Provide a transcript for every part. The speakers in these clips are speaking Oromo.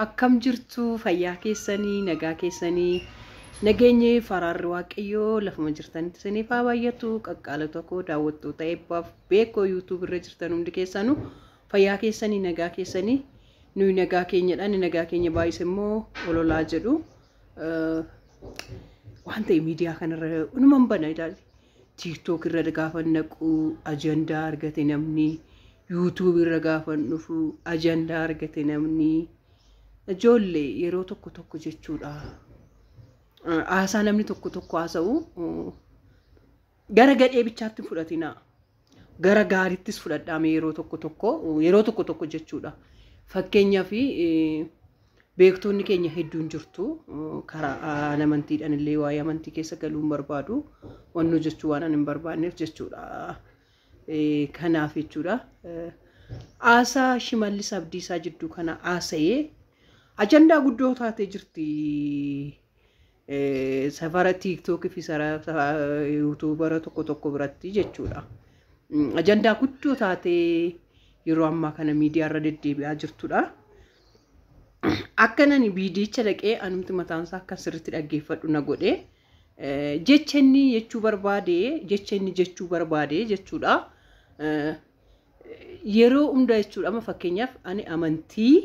Akkam jirtu fayyaa keessanii nagaa keessanii nageenyi faraarri waaqayyoo lafuma jirtanitti isiniif haa baay'atu. Qaqqaalota koo daawwattoota eebbaaf beekoo YouTube irra jirtan hundi keessanuu fayyaa keessanii nagaa keessanii nuyi nagaa keenyadha. Inni nagaa keenya baay'ise immoo ololaa jedhu waan ta'e miidiyaa kanarra unuman bana ilaali. TikTok irra gaafa naqu ajandaa argate namni, YouTube irra gaafa dhufu ajandaa argate namni. Ijoollee yeroo tokko tokko jechuudha. Haasaa namni tokko tokko haasa'u gara gadhee bichaatti fudhatina. Gara gaariittis fudhadhaame yeroo tokko tokko yeroo tokko tokko jechuudha. Fakkeenyaaf beektonni keenya hedduun jirtu karaa amantiidhaan illee waa'ee amantii keessa galuu hin barbaadu. Wannoo jechuu waan ani hin barbaanneef jechuudha. Kanaaf jechuudha. Haasaa Shimallis Abdiisaa jidduu kana haasa'ee ajandaa guddoo taatee jirti. Safara TikTok fi YouTubera tokko tokko biratti jechuudha. Ajandaa guddoo taatee yeroo ammaa kana miidiyaa irra deddeebi'aa jirtudha. Akka nani viidiyicha dhaqee anumti mataansaa akka sirriitti dhaggeeffadhu na godhe. Jecha inni jechuu barbaade jecha inni jechuu barbaade jechuudha. Yeroo hunda jechuudha amma fakkeenyaaf ani amantii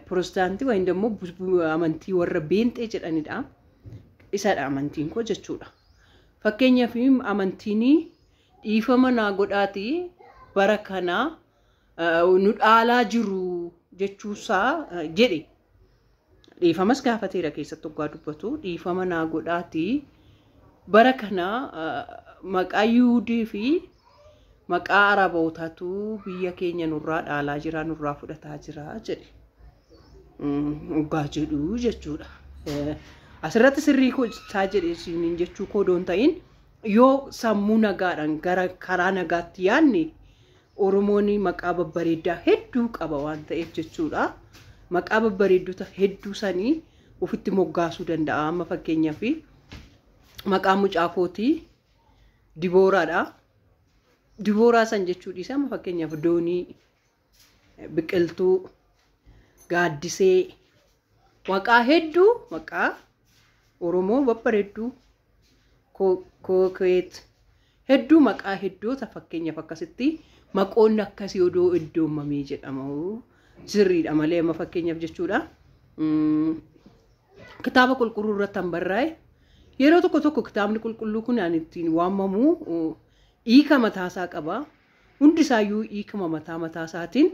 Pirotestaantii wayin immoo amantii warra beenxee jedhanidha. Isadha amantiin koo jechuudha. Fakkeenyaaf amantiin dhiifama naa godhaati bara kana nu dhaalaa jiru jechuusaa jedhe. Dhiifamas gaafateera keessatti hoggaa dubbatu dhiifama naa godhaati bara kana maqaa Yihuudii fi maqaa Arabootaatu biyya keenya nurraa dhaalaa jira nurraa fudhataa jira jedhe. Hoggaa jedhu jechuudha. Asirratti sirrii isaa jedhe isiniin jechuu koo doon ta'in yoo sammuu nagaadhaan gara karaa nagaatti yaadne Oromoon maqaa babbareedaa hedduu qaba waan ta'eef jechuudha. Maqaa babbareeddota hedduu sanii ofitti moggaasuu danda'a. Amma fakkeenyaaf maqaa mucaa kootii Dibooraadha. Dibooraa san jechuu dhiisa amma fakkeenyaaf Doonii, Biqiltuu, Gaaddisee, maqaa hedduu maqaa Oromoo babbareedduu Kookeet hedduu maqaa hedduuta fakkeenyaaf akkasitti maqoonni akkasii odoo iddoomamee jedhama sirriidha malee amma fakkeenyaaf jechuudha. Kitaaba qulqulluu irratti kan barraa'e yeroo tokko tokko kitaabni qulqulluu kun an ittiin waamamu hiika mataasaa qaba. Hundi isaayyuu hiikama mataa mataa isaatiin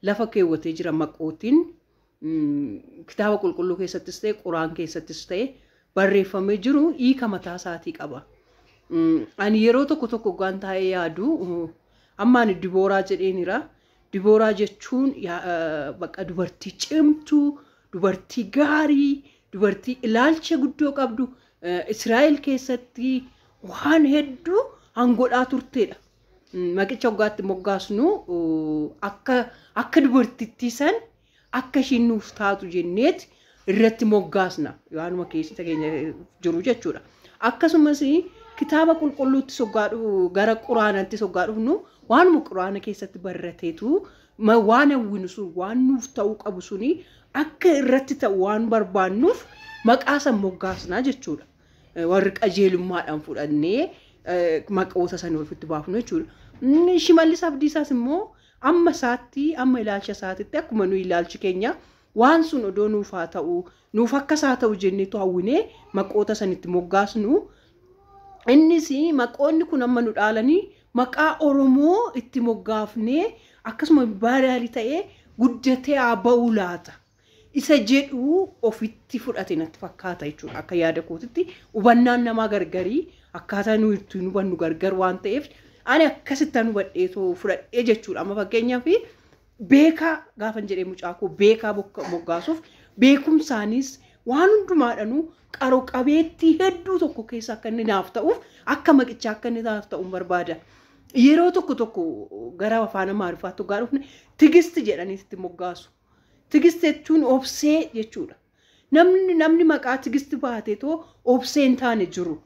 lafa keewwatee jira maqootiin kitaaba qulqulluu keessattis ta'e quraan keessattis ta'e barreeffamee jiru hiika mataa isaatii qaba. Ani yeroo tokko tokko gaan taa'ee yaadu amma ani Dibooraa jedheenira. Dibooraa jechuun bakka dubartii cimtuu, dubartii gaarii, dubartii ilaalcha guddoo qabdu Israa'el keessatti waan hedduu hangodhaa turtedha. Maqicha hoggaatti moggaasnu akka dubartittii san akka ishiin nuuf taatu jenneet irratti moggaasna waanuma keessa keenya jiru jechuudha. Akkasumas kitaaba qulqulluutti soggaa gara quraanatti soggaa dhufnu waanuma quraana keessatti barrateetu waan hawwinu sun waan nuuf ta'uu qabu suni akka irratti ta'u waan barbaannuuf maqaa san moggaasnaa jechuudha. Warri qajeelummaadhaan fudhannee maqoota sana ofitti baafnu jechuudha. Shimallis Abdiisaas immoo amma isaatti amma ilaalcha isaatitti akkuma nuyi ilaalchi keenya waan sun odoo nuuf haa ta'u nuuf akkas haa ta'u jenneetu hawwinee maqoota sanitti moggaasnu. Innis maqoonni kun amma nu dhaalanii maqaa Oromoo itti moggaafnee akkasuma baadaalii ta'ee guddatee haa ba'uu laata. Isa jedhu ofitti fudhate natti fakkaata jechuudha. Akka yaada kootitti hubannaan namaa gargarii akkaataa nuyi ittiin hubannu gargar waan ta'eef ani akkasitti hubadheetoo fudhadhee jechuudha. Amma fakkeenyaaf beekaa gaafan jedhee mucaa koo beekaa moggaasuuf beekumsaanis waan hundumaadhanuu qaroo qabeettii hedduu tokko keessa akka inni naaf ta'uuf akka maqichaa akka inni naaf ta'uun barbaada. Yeroo tokko tokko gara afaan Amaariffaatti hoggaa dhufne tigisti jedhanii itti moggaasu. Tigisti jechuun obsee jechuudha. Namni maqaa tigisti baateetoo obsee hin taane jiru.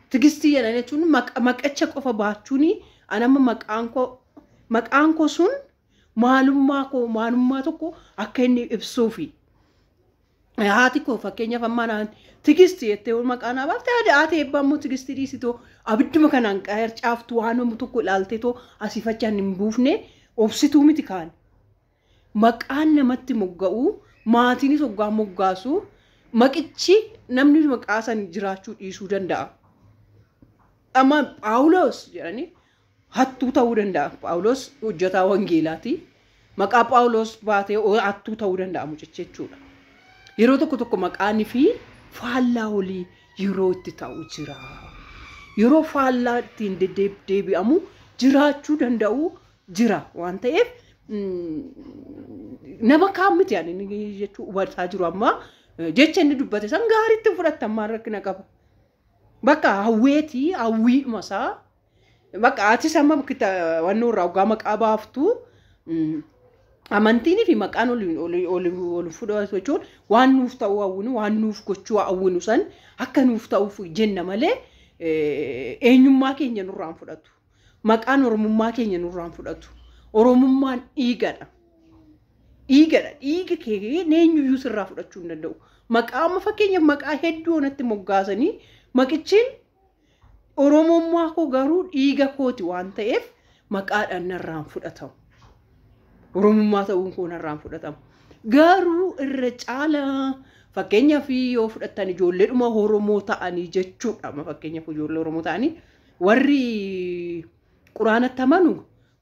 Tigistii jedhan jechuun maqacha qofa baachuun anamma maqaan koo sun Maalummaa koo maalummaa tokko akka inni ibsuufi. Haati koo fakkeenyaaf ammaa naan Tigisti jettee maqaa naa baafte, haati eebbaa immoo Tigisti dhiisitoo abidduma kanaan caaftu waan tokko ilaaltee too asii fachaan hin buufne obsituu miti kaan. Maqaan namatti mogga'u, maatiinis hoggaa moggaasu, maqichi namni maqaa san jiraachuu dhiisuu danda'a. Amma Phaawulos jedhanii hattuu ta'uu danda'a. Phaawulos hojjetaa wangeelaati. Maqaa Phaawulos baatee hattuu ta'uu danda'a mucichi jechuudha. Yeroo tokko tokko maqaanii fi faallaa olii yeroo itti ta'u jira. Yeroo faallaa ittiin deddeebi'amu jiraachuu danda'u jira waan ta'eef nama kaan miti ani jechuu hubataa jiru amma jecha inni dubbate san gaariitti fudhatta ammaan rakkina qaba. Bakka hawweetii hawwiidhuma isaa bakka atis amma wannoo irraa hoggaa maqaa baaftu amantiinii fi maqaan ol fudhatu jechuun waan nuuf ta'uu hawwinu, waan nuuf gochuu hawwinu san akka nuuf ta'uuf jenna malee eenyummaa keenya nurraan fudhatu. Maqaan Oromummaa keenya nurraan fudhatu. Oromummaan dhiigadha. Dhiigadha. Dhiiga kee eenyuyyuu sirraa fudhachuu hin danda'u. Maqaa amma fakkeenyaaf maqaa hedduu onatti moggaasanii maqichiin Oromummaa koo garuu dhiiga kooti waan ta'eef maqaadhaan narraan fudhatamu. Oromummaa ta'uun koo narraan fudhatamu. Garuu irra caalaa fakkeenyaaf yoo fudhattan ijoolleedhuma Oromoo ta'anii jechuudha. Amma fakkeenyaaf ijoollee Oromoo ta'anii warri quraanatti amanu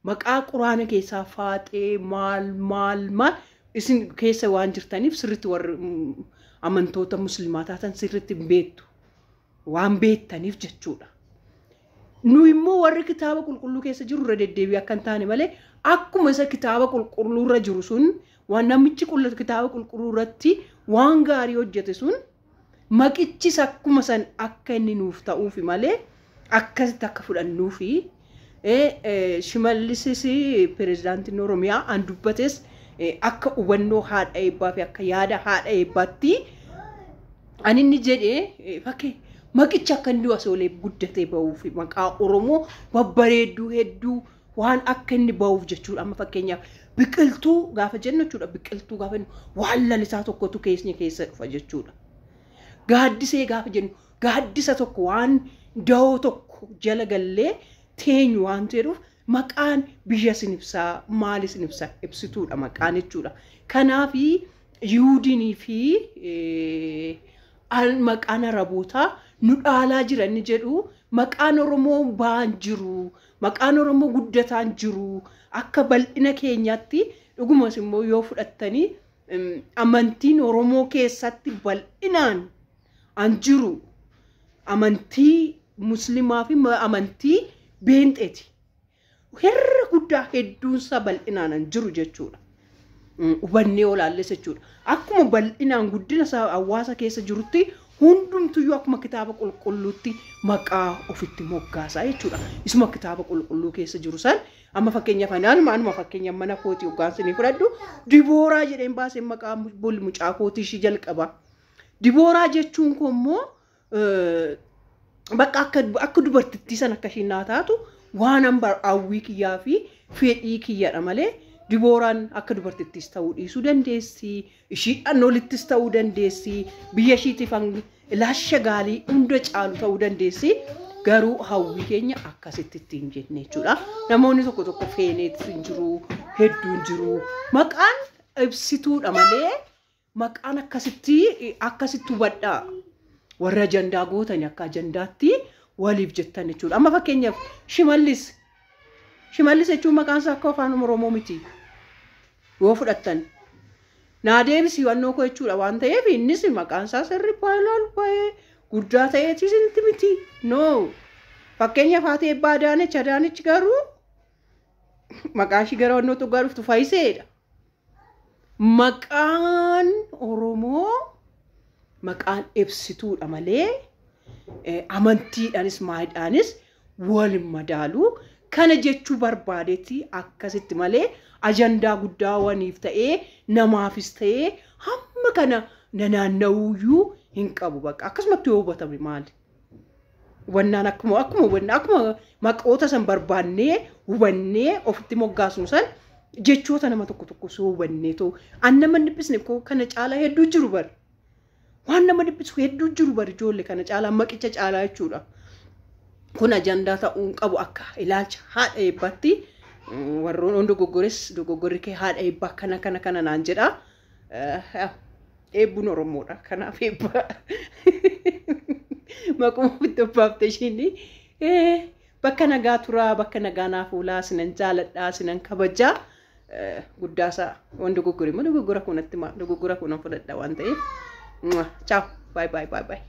maqaa quraana keessaa faaxee maal maal maal isin keessa waan jirtaniif sirriitti warri amantoota musliimaa taatan sirriitti hin beektu. Waan beektaniif jechuudha. Nu immoo warri kitaaba qulqulluu keessa jiru irra deddeebi'ee akka hin taane malee akkuma isa kitaaba qulqulluu irra jiru sun waan namichi kitaaba qulqulluu irratti waan gaarii hojjete sun maqichis akkuma san akka inni nuuf ta'uufi malee akkasitti akka fudhannuufi. Shimallisis pirezidaantiin Oromiyaa an dubbates akka hubannoo haadha eebbaa fi akka yaada haadha eebbaatti an inni jedhee fakkii maqicha akka inni asoolee guddatee bahuuf maqaa Oromoo babbareedduu hedduu waan akka inni bahuuf jechuudha. Amma fakkeenyaaf biqiltuu gaafa jennu jechuudha. Biqiltuu gaafa jennu waan lalisaa tokkotu keessa keessa dhufa jechuudha. Gaaddisee gaafa jennu gaaddisa tokko waan da'oo tokko jala gallee teenyu waan jedhuuf maqaan biyya isin ibsaa maal isin ibsa ibsituudha maqaan jechuudha. Kanaaf Yihudiinii fi maqaan Arabootaa nu dhaalaa jira inni jedhu maqaan Oromoo ba'aan jiru, maqaan Oromoo guddataan jiru akka bal'ina keenyaatti dhugumas immoo yoo fudhattanii amantiin Oromoo keessatti bal'inaan an jiru amantii musliimaa fi amantii beenxeeti. Herra guddaa hedduunsaa bal'inaan an jiru jechuudha. Hubannee olaalles jechuudha. Akkuma bal'inaan guddina hawaasa keessa jirutti hundumtuyyuu akkuma kitaaba qulqulluutti maqaa ofitti moggaasaa jechuudha. Isuma kitaaba qulqulluu keessa jiru san amma fakkeenyaaf anuma fakkeenyaaf mana kootii hoggaansa fudhadhu Dibooraa jedheen baasee maqaa mucaa kootii ishii jalqaba. Dibooraa jechuun koo immoo bakka akka dubartittii san akka ishiin naa taatu waan hawwii kiyyaa fi fedhii kiyyaadha malee Dibooraan akka dubartittiis ta'uu dhiisuu dandeessi, ishiidhaan olittis ta'uu dandeessi, biyya ishiitiif ilaasha gaarii hunda caalu ta'uu dandeessi. Garuu hawwii keenya akkasitti ittiin jenne jechuudha. Namoonni tokko tokko feeneetis hin jiru, hedduun jiru. Maqaan ibsituudha malee maqaan akkasitti akkasitti hubadhaa. Warra ajandaa gootani akka ajandaatti waliif jettan jechuudha. Amma fakkeenyaaf Shimallis. Shimallis jechuun maqaan isaa akka afaan Oromoo miti. Yoo fudhattan. Naa deebisi hubannoo koo jechuudha waan ta'eef innis maqaan isaa sirri baay'ee guddaa ta'eetis inti miti. No. Fakkeenyaaf haati eebbaa Adaanech, Adaanech garuu maqaan ishii gara wannoo dhugaa dhuftu Faayiseedha. Maqaan Oromoo maqaan ibsituudha malee amantiidhaanis maayidhaanis wal madaalu. Kana jechuu barbaadetti akkasitti malee ajandaa guddaa waniif ta'ee namaafis ta'ee hamma kana nanaanna'uuyyuu hin qabu bakka akkasumatti yoo hubatame maali? Hubannaan akkuma akkuma hubannaa akkuma maqoota san barbaannee hubannee ofitti moggaasnu san Jechoota nama tokko tokko soo hubannee too an nama dhiphisne koo kana caalaa hedduu jiru bar. Waan nama dhiphisu hedduu jiru bar ijoollee kana caalaa maqicha caalaa jechuudha. Kun ajandaa ta'uu hin qabu akka ilaalcha haadha eebbaatti. Warroon dogoggores dogoggorri kee haadha eebbaa kana kana kana naan jedha. Eebbuun Oromoodha. Kanaaf eebba. Maquma ofitti obbaaftee ishiin bakka nagaa turaa, bakka nagaa naaf oolaa, sinan jaaladhaa, sinan kabajaa. Guddaasaa waan dogoggore immoo dogoggora kunatti dogoggora kunan fudhadha waan ta'eef. Ciao. Bye bye bye bye.